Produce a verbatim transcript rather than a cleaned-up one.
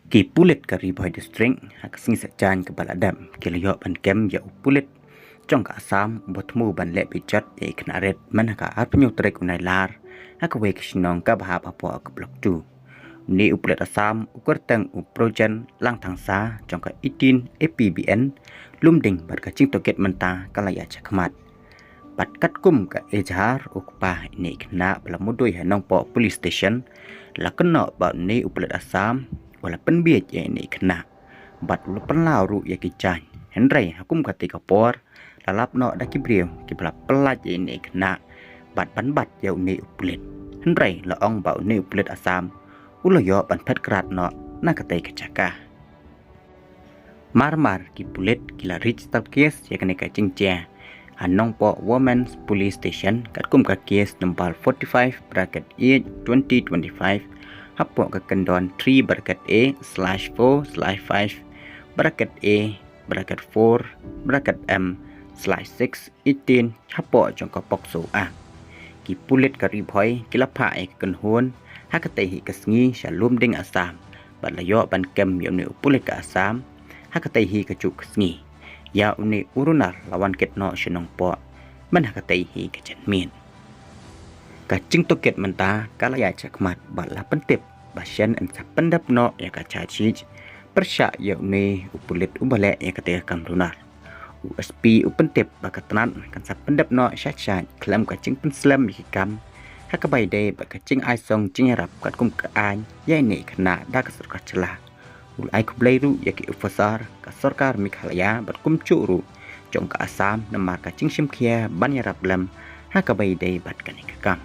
Ki pulit ka Ri Bhoi District ha ka sngi Saitjaiñ kaba la dep ki la ïoh ban kem ïa u pulit jong ka Assam uba thmu ban leh bejot ïa i khynnah rit mynha ka arphew hynñiew tarik u Nailar ha kawei ka shnong kaba hap hapoh ka Block two. Une u pulit Assam u kyrteng u Projen Langthangsa jong ka eighteen A P B N Lumding bad ka jingtohkit mynta ka la ïaid shakhmat. Bad katkum ka ejhar u kpa ine i khynnah ba la mudui ha Nongpoh Police Station la kynnoh ba une u pulit Assam u la pynbiej ïa ine i khynnah bad u la pynlaw ruh ïa ki jaiñ. Hynrei ha kum katei ka por la lap noh da ki briew kiba la pyllait ïa ine i khynnah bad ban bat ïa une u pulit. Hynrei la ong ba une u pulit Assam u la ïoh ban phet krad noh na katei ka jaka. Mar mar ki pulit ki la register case ïa kane ka jingjia ha Nongpoh Women's Police Station katkum ka case number forty-five bracket eight twenty twenty-five hapoh ka kyndon three bracket A slash four slash five bracket A bracket four bracket M slash six eighteen hapoh jong ka POCSO Act. Ki pulit ka Ri Bhoi ki la phah ïa ka kynhun ha katei hi ka sngi sha Lumding Assam bad la ïoh ban kem ïa une u pulit ka Assam ha katei hi ka juh ka sngi. Ïa une u runar la wan kit noh sha Nongpoh mynha katei hi ka janmiet. Ka jingtohkit mynta ka la ïaid shakhmat bad la pyntip ba shen yn sa pyndep noh ïa ka charge sheet pyrshah ïa une u pulit uba leh ïa katei ka kam runar. U S P u pyntip ba ka tnat kan sa pyndep noh shaid shaid khlem ka jingpynslem ïa ki kam ha kaba ïadei bad ka jingai song jingïarap katkum ka aiñ ïa ine i khynnah da ka sorkar jylla. U la ai khublei ruh ïa ki officer ka sorkar Meghalaya bad kumjuh ruh jong ka Assam namar ka jingshim khia ban ïarap lem ha kaba ïadei bad kane ka kam.